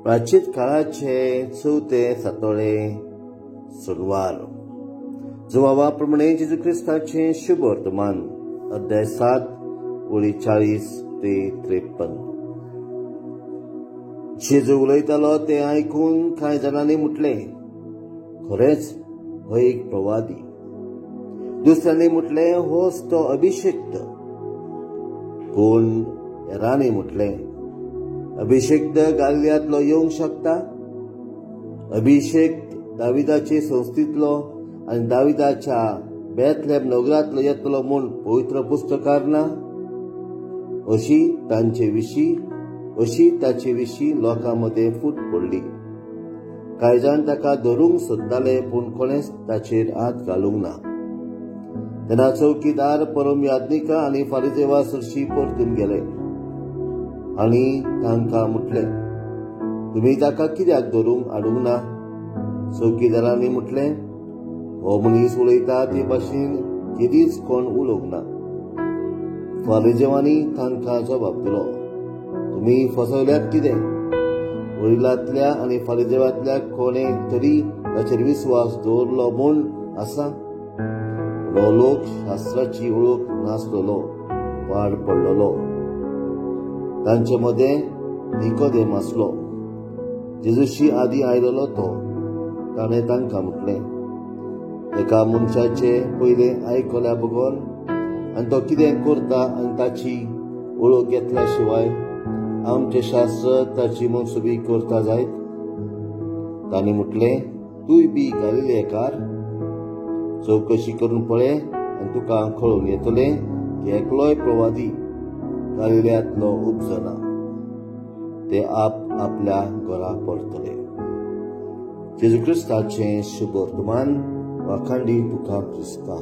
प्राचीत काळाचे चवथे सातोळे सोनवार. जुवावा प्रमाणे जेजू क्रिस्ताचें शुभ वर्तमान, अध्याय 7 ओळी 40 ते 53. जेजू उलयतालो तें आयकून कांय जाणांनी म्हटलें, खरेंच हो एक प्रवादी. दुसऱ्यांनी म्हटलें, होच तो अभिषेक्त. पूण हेरांनी म्हटलें, अभिषेक्त गालिल्यांतलो येवंक शकता? अभिषेक दाविदाचे संस्थेंतलो आनी दाविदाच्या बेथलेहम नगरांतलो येतलो म्हूण पवित्र पुस्तकार ना? अशी ताचे विशीं लोकां मदें फूट पडली. कांय जाण ताका धरूंक सोदताले, पूण कोणेंच ताचेर हात घालूंक ना. तेन्ना चौकीदार परम याज्ञिका आनी फारिजेवा सरशी परतून गेले आनी तांकां म्हटलें, तुमी ताका कित्याक धरूंक हाडूंक ना? चौकीदारांनी म्हटलें, हो मनीस उलयता ते भाशेन केदीच कोण उलोवंक ना. फारिजेवांनी तांकां जबाब दिलो, तुमी फसवल्यात कितें? वडिलांतल्या आनी फारिजेवांतल्या कोणें तरी ताचेर विस्वास दवरलो म्हूण आसा? पूण हो लोक शास्त्राची वळख नासलेलो, पाड पडलेलो. तांचे मदें निकोदेम आसलो, जेजूशी आदीं आयलेलो तो. ताणें तांकां म्हटलें, एका मनशाचें पयलें आयकल्या बगर आनी तो कितें करता आनी ताची वळख घेतल्या शिवाय आमचें शास्त्र ताची मनसुबी करता जायत? ताणें म्हटलें, तूंय बी गालिलेकार? चवकशी करून पळय आनी तुका कळून येतलें की एकलोय प्रवादी गालिल्यांतलो उपजना. ते आप आपल्या घरा परतले. जेजू क्रिस्ताचें शुभ वर्तमान. वाखांडी तुका क्रिस्ता.